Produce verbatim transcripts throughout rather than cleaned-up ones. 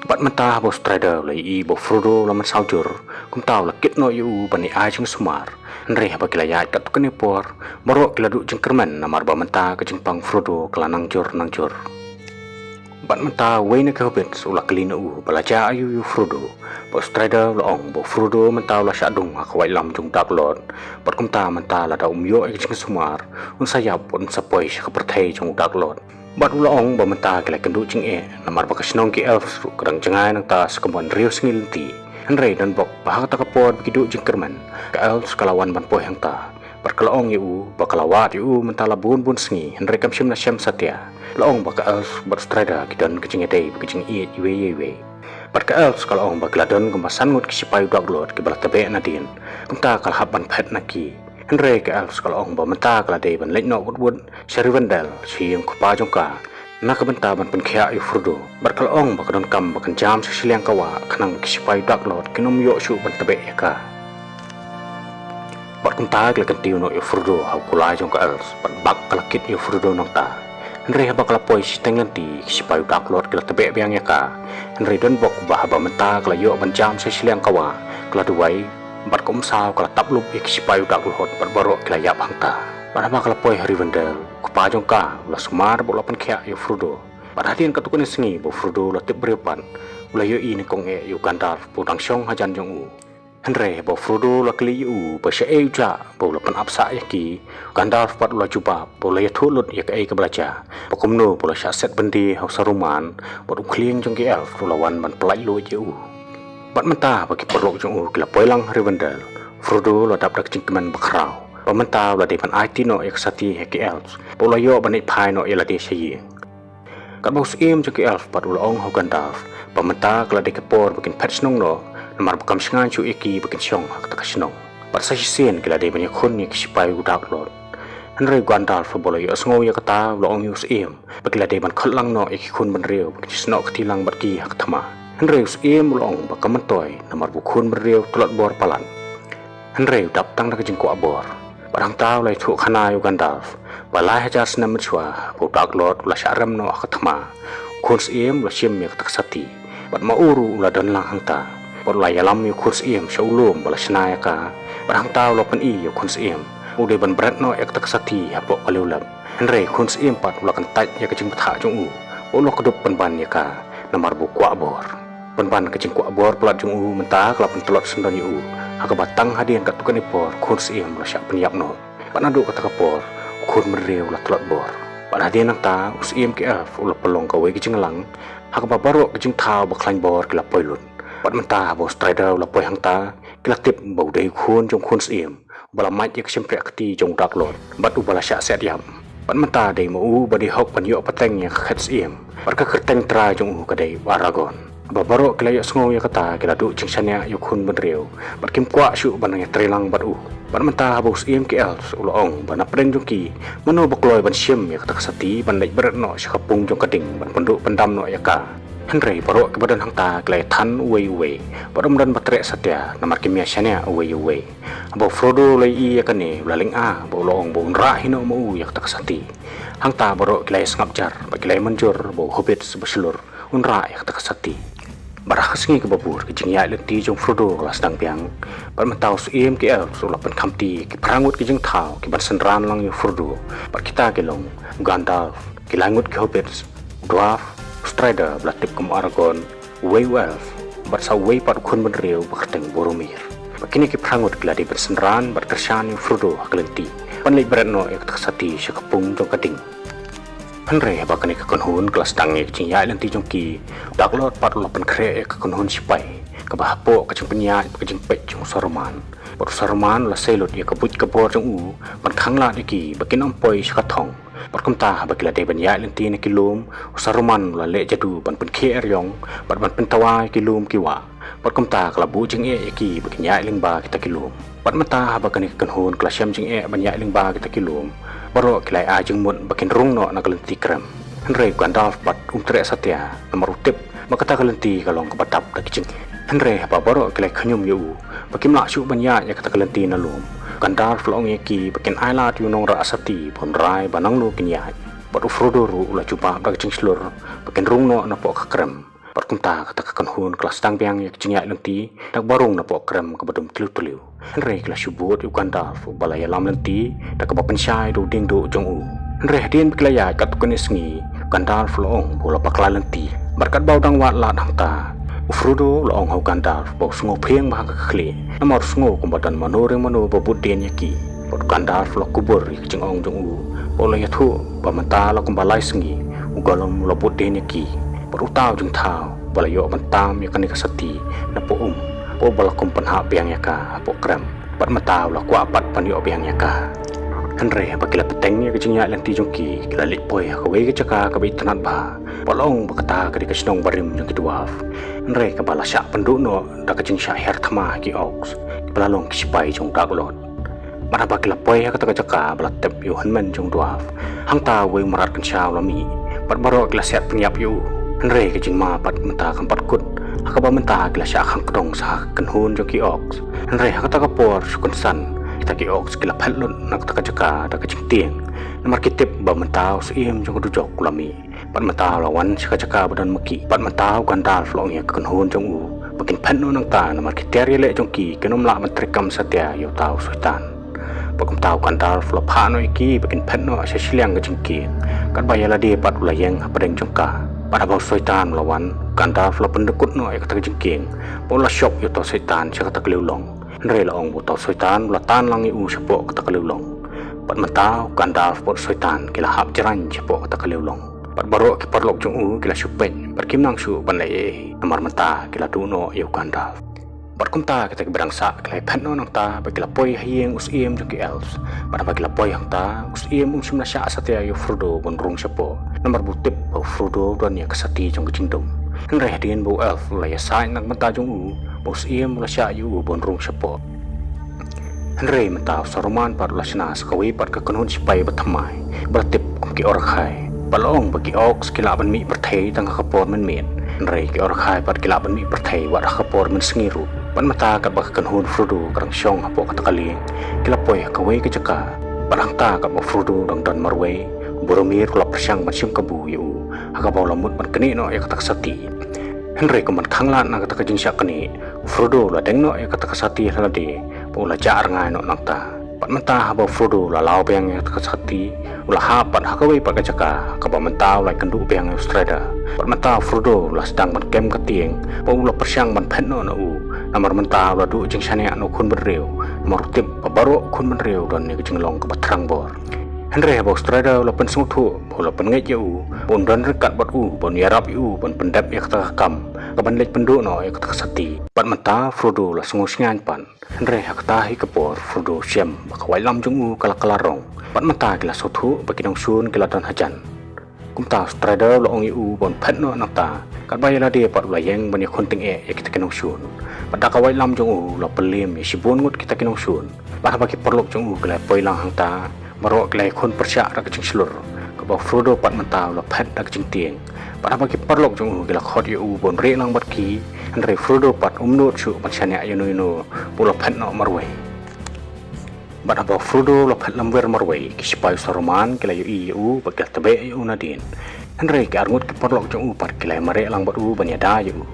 Bad mynta haba u Strider u la ïohi ba u Frodo u la mynsaw jur, kumta u la kit noh ïa u ban ïa ai jingsumar. Hynrei haba ki la ïaid katto katne por, baroh ki la duh jingkyrmen namar ba mynta ka jingpang Frodo ka la nang jur nang jur. Bad mynta uwei na ki hobbits u la kylli na u ba la jia aïu ïa u Frodo. Bad u Strider u la ong ba u Frodo mynta u la shah dung ha ka waitlam jong u Dark Lord. Bad kumta mynta lada um ïoh ïa ka jingsumar, un sa ïap, un sa poi sha ka pyrthei jong u Dark Lord. Bad u la ong ba mynta ki la kynduh jingeh namar ba ka shnong ki elves ruh ka dang jngai nangta sa kumba hynriew sngi lynti. Hynrei don bok ba ha kata ka por ba ki duh jingkyrmen, ka elves ka la wan ban poi hangta. Bad ka la ong ïa u ba ka la wad ïa u mynta la bun bun sngi, hynrei kam shym la shem satia. La ong ba ka elves bad u Strider ki don ka jingïadei bad ka jingïeit iwei ïa iwei. Bad ka elves ka la ong ba ki la don kumba san ngut ki shipai u Dark Lord kiba la tbeh nadien. Kumta ka la hap ban phet na ki. Hynrei ka elves ka la ong ba mynta ka la dei ban leit noh wut wut sha Rivendell, sha ïing u kpa jong ka, na ka bynta ban pynkhiah ïa u Frodo. Bad ka la ong ba ka donkam ba kan jam sha shiliang ka wah, khnang ba ki shipai u Dark Lord kin ym ïoh shuh ban tbeh ïa ka. Bad kumta ki la kyntiew noh ïa u Frodo ha u kulai jong ka elves, bad bak ka la kit ïa u Frodo nangta. Hynrei haba ka la poi shiteng lynti, ki shipai u Dark Lord ki la tbeh biang ïa ka. Hynrei don bok ba haba mynta ka la ïoh ban jam sha shiliang ka wah, ka la duwai, bad ka umsaw ka la tap lup ïa ki shipai u Dark Lord bad baroh ki la ïap hangta. Bad haba ka la poi ha Rivendell, u kpa jong ka u la sumar bad u la pynkhiah ïa u Frodo. Bad hadien katto katne sngi ba u Frodo u la tip briew pat, u la ïohi nyngkong eh ïa u Gandalf ba u dang shong hajan jong u. Hynrei haba u Frodo u la kylli ïa u ba shaei u jah ba u la pynap sah ïa ki, u Gandalf pat u la jubab ba u la ïathuh lut ïa kaei kaba la jia, ba kumno ba u la shah set byndi ha u Saruman, bad u khlieng jong ki elves u la wan ban pyllait luid ïa u. Bad mynta haba ki paralok jong u ki la poi lang ha Rivendell, u Frodo u la dap da ka jingkmen bakhraw ba mynta u la dei ban aiti noh ïa ka sati ha ki elves, ba u la ïoh ban ïaid phai noh ïa lade sha ïing. Katba u syiem jong ki elves pat u la ong ha u Gandalf ba mynta ka la dei ka por ba kin phet shnong noh, namar ba kam shngaiñ shuh ïa ki ba kin shong ha kata ka shnong. Bad sa shisien ki la dei ban ïakhun ïa ki shipai u Dark Lord. Hynrei u Gandalf haba u la ïohsngew ïa kata u la ong ïa u syiem ba ki la dei ban khot lang noh ïa ki khun bynriew ba kin snoh kti lang bad ki ha ka thma. Hynrei u syiem u la ong ba kam myntoi namar ba u khun bynriew u tlot bor palat. Hynrei u dap tang da ka jingkwah bor. Bad hangta u la ïathuh khana ïa u Gandalf ba lai hajar snem mynshuwa ba u Dark Lord u la shah rem noh ha ka thma, u khun syiem u la shim ïa kata ka sati. Bad ma u ruh u la don lang hangta. Bad u la ïalam ïa u khun syiem sha u lum ba la shna ïa ka. Bad hangta u la pyni ïa u khun syiem ba u dei ban bret noh ïa kata ka sati hapoh ka liulep. Hynrei u khun syiem pat u la kyntait ïa ka jingbthah jong u ba u la kdup pynban ïa ka namar ba u kwah bor. Pynban ka jingkwah bor palat jong u mynta ka la pyntlot syndon ïa u, ha kaba tang hadien katto katne por u khun syiem u la shah pynïap noh. Bad naduh kata ka por u khun bynriew u la tlot bor. Bad hadien nangta u syiem ki elves u la pynlong kawei ka jingïalang ha kaba baroh ka jingthaw ba khlaiñ bor ki la poi lut. Bad mynta haba u Strider u la poi hangta, ki la tip ba u dei u khun jong u khun syiem uba la mait ïa ka shympriah kti jong u Dark Lord bad uba la shah set ïap. Bad mynta dei ma u ba dei hok ban ïoh pateng ïa ka khet syiem. Bad ka kyrteng trai jong u ka dei u Aragorn. Haba baroh ki la ïohsngew ïa kata ki la duh jingshaniah ïa u khun bynriew bad kim kwah shuh ban ïatrei lang bad u. Bad mynta haba u syiem ki elves u la ong ba na pdeng jong ki, mano ba kloi ban shim ïa kata ka sati ban leit bret noh sha ka pung jong ka ding ban pynduh pyndam noh ïa ka. Hynrei baroh kiba don hangta ki la ïathan uwei uwei bad ym don ba treh satia namar kim ïashaniah uwei uwei. Haba u Frodo u la ïohi ïa kane u la lynga bad u la ong ba un rah hi noh ma u ïa kata ka sati. Hangta baroh ki la ïasngap jar bad ki la ïamynjur ba u hobbit ba shlur un rah ïa kata ka sati. Bad ha ka sngi kaba bud ka jingïaid lynti jong u Frodo ka la sdang biang. Bad mynta u syiem ki elves u la pynkhamti ïa ki phra ngut ki jingthaw kiban synran lang ïa u Frodo. Bad kita ki long u Gandalf, ki lai ngut ki hobbits, u dwarf, u Strider ba la tip kum u Aragorn, uwei u elf, bad sa uwei pat u khun bynriew ba kyrteng Boromir. Bad kine ki phra ngut ki la dei ban synran bad kyrshan ïa u Frodo ha ka lynti ban leit bret noh ïa kata ka sati sha ka pung jong ka ding. Hynrei haba kane ka kynhun ka la sdang ïa ka jingïaid lynti jong ki, u Dark Lord pat u la pynkhreh ïa ka kynhun shipai kaba hapoh ka jingpynïaid bad ka jingpeit jong u Saruman. Bad u Saruman u la sei lut ïa ka buit ka bor jong u ban khanglad ïa ki ba kin ym poi sha ka thong. Bad kumta haba ki la dei ban ïaid lynti na ki lum, u Saruman u la leh jadu ban pynkhie eriong bad ban pyntawa ïa ki lum ki wah. Bad kumta ka la buh jingeh ïa ki ba kin ïaid lyngba kita ki lum. Bad mynta haba kane ka kynhun ka la shem jingeh ban ïaid lyngba kita ki lum, baroh ki la ai jingmut ba kin rung noh na ka lynti krem. Hynrei u Gandalf pat um treh satia namar u tip ba kata ka lynti ka long kaba dap da ki jingeh. Hynrei haba baroh ki la khñium ïa u ba kim lah shuh ban ïaid ïa kata ka lynti na lum, u Gandalf u la ong ïa ki ba kin ailad ïa u nongrah sati ba un rai ba nangno kin ïaid. Bad u Frodo ruh u la jubab da ka jingshlur ba kin rung noh napoh ka krem. Bad kumta kata ka kynhun ka la sdang biang ïa ka jingïaid lynti da kaba rung napoh krem kaba dum tliw tliw. Hynrei ki la shu bud ïa u Gandalf uba la ïalam lynti da kaba pynshai da u dieng duh jong u. Hynrei hadien ba ki la ïaid katto katne sngi, u Gandalf u la ong ba u la bakla lynti. Bad katba u dang wad lad hangta, u Frodo u la ong ha u Gandalf ba u sngew phieng bha ha ka khlieh, namar u sngew kumba don mano re mano ba bud dien ïa ki. Bad u Gandalf u la kubur ïa ka jingong jong u bad u la ïathuh ba mynta la kumba lai sngi u Gollum u la bud dien ïa ki. Bad uta u jingthaw ba la ïoh ban tam ïa kane ka sati napoh um, bad ba la kum pynhap biang ïa ka hapoh krem. Bad mynta u la kwah pat ban ïoh biang ïa ka. Hynrei haba ki la bteng ïa ka jingïaid lynti jong ki, ki la leit poi ha kawei ka jaka kaba itynnad bha, ba la ong ba kata ka dei ka shnong barim jong ki dwarf. Hynrei kaba la shah pynduh noh da ka jingshah hiar thma ha ki orcs, kiba la long ki sipai jong u Dark Lord. Bad haba ki la poi ha kata ka jaka ba la tip ïa u hynmen jong u dwarf, hangta uwei u mrad kynsha u la mih, bad baroh ki la siat pynïap ïa u. Hynrei ka jingma pat mynta kam pat kut, ha kaba mynta ki la shah khang kdong sha ka kynhun jong ki orcs. Hynrei ha kata ka por shu kynsan, kita ki orcs ki la phet lut na kata ka jaka da ka jingtieng, namar ki tip ba mynta u syiem jong ka dujok u la mih. Bad mynta u la wan sha ka jaka ba don ma ki. Bad mynta u Gandalf u la ong ïa ka kynhun jong u ba kin phet noh nangta, namar ki tiar ïaleh jong ki kin ym lah ban treikam satia ïa uta u soitan. Bad kumta u Gandalf u la phah noh ïa ki ba kin phet noh sha shiliang ka jingkieng, katba ïa lade pat u la ïeng hapdeng jong ka. Bad haba u soitan u la wan, u Gandalf u la pyndkut noh ïa kata ka jingkieng bad u la shop ïa uta u soitan sha kata ka liewlong. Hynrei la ong ba uta u soitan u la tan lang ïa u shapoh kata ka liewlong. Bad mynta u Gandalf bad u soitan ki la hap jrang shapoh kata ka liewlong. Bad baroh ki paralok jong u ki la shu peit bad kim nang shuh ban leh ei ei, namar mynta ki la duh noh ïa u Gandalf. Bad kumta kita kiba dang sah ki la phet noh nangta bad ki la poi ha ïing u syiem jong ki elves. Bad haba ki la poi hangta, u syiem um shym la shah satia ïa u Frodo ban rung shapoh, namar ba u tip ba u Frodo u don ïa ka sati jong ka jingdum. Hynrei hadien ba u elf u la ïasaid na ka bynta jong u, ba u syiem u la shah ïa u ban rung shapoh. Hynrei mynta u Saruman pat u la shna sa kawei pat ka kynhun sipai bathymmai ba la tip kum ki orkhai. Bad la ong ba ki orcs ki lah ban mih pyrthei tang ha ka por mynmiet, hynrei ki orkhai pat ki lah ban mih pyrthei wat ha ka por mynsngi ruh. Bad mynta katba ka kynhun Frodo ka dang shong hapoh kata ka lieng, ki la poi ha kawei ka jaka. Bad hangta katba u Frodo u dang don marwei, u Boromir u la pyrshang ban shim kabu ïa u, ha kaba u la mut ban knieh noh ïa kata ka sati. Hynrei kum ban khanglad na kata ka jingshah knieh, u Frodo u la deng noh ïa kata ka sati ha lade bad u la jah rngai noh nangta. Bad mynta haba u Frodo u la law biang ïa kata ka sati, u la hap pat ha kawei pat ka jaka, ha kaba mynta u la ïakynduh biang ïa u Strider. Bad mynta u Frodo u la sdang ban kem ka tieng bad u la pyrshang ban phet noh na u, namar mynta u la duh jingshaniah na u khun bynriew, namar u tip ba baroh u khun bynriew u don ïa ka jinglong kaba thrang bor. Hynrei haba u Strider u la pynsngewthuh ba u la pynngeit ïa u, ba un don ryngkat bad u ban ïarap ïa u ban pyndep ïa kata ka kam kaban leit pynduh noh ïa kata ka sati. Bad mynta Frodo u la sngew shngaiñ pat. Hynrei ha kata hi ka por Frodo u shem ba ka waitlam jong u ka la kylla rong. Bad mynta ki la sngewthuh ba ki nongshun ki la don hajan. Kumta u Strider u la ong ïa u ban phet noh nangta, katba ïa lade pat u la ïeng ban ïakhun tyngeh ïa kita ki nongshun. Bad da ka waitlam jong u u la pynliem ïa shibun ngut kita ki nongshun. Bad haba ki paralok jong u ki la poi lang hangta, baroh ki la ïakhun pyrshah da ka jingshlur, kaba u Frodo pat mynta u la phet da ka jingtieng. Bad haba ki paralok jong u ki la khot ïa u ban rieh lang bad ki, hynrei u Frodo pat um nud shuh ban shaniah ïano ïano, bad u la phet noh marwei. Bad haba u Frodo u la phet lamwir marwei, ki sipai u Saruman ki la ïohi ïa u bad ki la tbeh ïa u nadien. Hynrei ki arngut ki paralok jong u pat ki la mareh lang bad u ban ïada ïa u.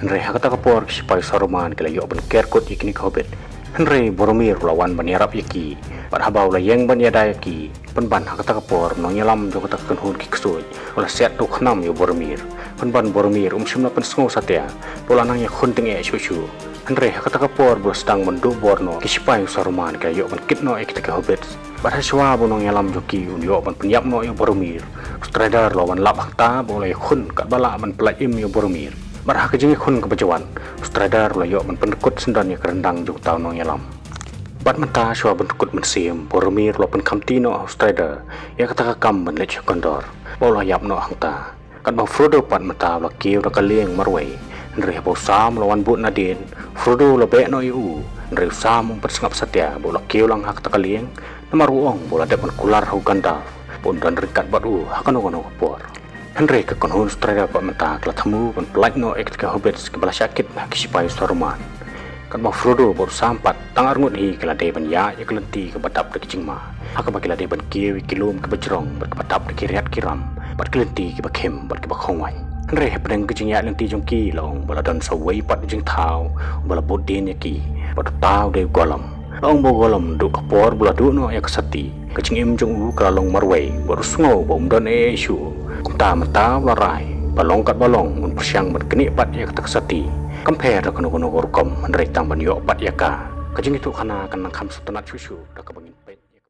Hynrei ha kata ka por ki sipai u Saruman ki la ïoh ban ker kut ïa kine ki hobbit. Hynrei u Boromir u la wan ban ïarap ïa ki. Bad haba u la ïeng ban ïada ïa ki, pynban ha kata ka por u nongïalam jong kata ka kynhun ki ksuid u la siat da u khnam ïa u Boromir. Pynban u Boromir um shym la pynsngew satia, bad u la nang ïakhun tyngeh shuh shuh. Hynrei ha kata ka por ba u la sdang ban duh bor noh, ki sipai u Saruman ki la ïoh ban kit noh ïa kita ki hobbits. Bad ha shuwa ba u nongïalam jong ki un ïoh ban pynïap noh ïa u Boromir, u Strider u la wan lap hangta bad u la ïakhun katba lah ban pyllait im ïa u Boromir. Bad ha ka jingïakhun kaba ju wan, u Strider u la ïoh ban pynkut syndon ïa ka ryndang jong uta u nongïalam. Bad mynta shuwa ban pynkut mynsiem, u Boromir u la pynkhamti noh ha u Strider ïa kata ka kam ban leit sha Gondor, bad u la ïap noh hangta. Katba u Frodo pat mynta u la kiew da ka lieng marwei, hynrei haba u Sam u la wan bud nadien, u Frodo u la beh noh ïa u. Hynrei u Sam um pat sngap satia bad u la kiew lang ha kata ka lieng, namar u ong ba u la dep ban kular ha u Gandalf ba un don ryngkat bad u ha kano kano ka por. Hynrei ka kynhun Strider pat mynta ka la thmu ban pyllait noh ïa kita ki hobbits kiba la shah kit ha ki sipai u Saruman. Katba u Frodo bad u Sam pat tang arngut hi ki la dei ban ïaid ïa ka lynti kaba dap da ki jingma, ha kaba ki la dei ban kiew ïa ki lum kiba jrong bad kiba dap da ki riat ki ram, bad ki lynti kiba khim bad kiba khongwaiñ. Hynrei hapdeng ka jingïaid lynti jong ki la ong ba la don sa uwei pat u jingthaw uba la bud dien ïa ki, bad uta u dei u Gollum. La ong ba u Gollum, duh ka por ba la duh noh ïa ka sati, ka jingim jong u ka la long marwei bad u sngew ba um don ei ei shuh. Kumta mynta u la rai ba long katba long un pyrshang ban knieh pat ïa kata ka sati, kam pher da kano kano ka rukom, hynrei tang ban ïoh pat ïa ka. Ka jingïathuhkhana kan nang kham sngewtynnat shuh shuh da kaba ngin peit.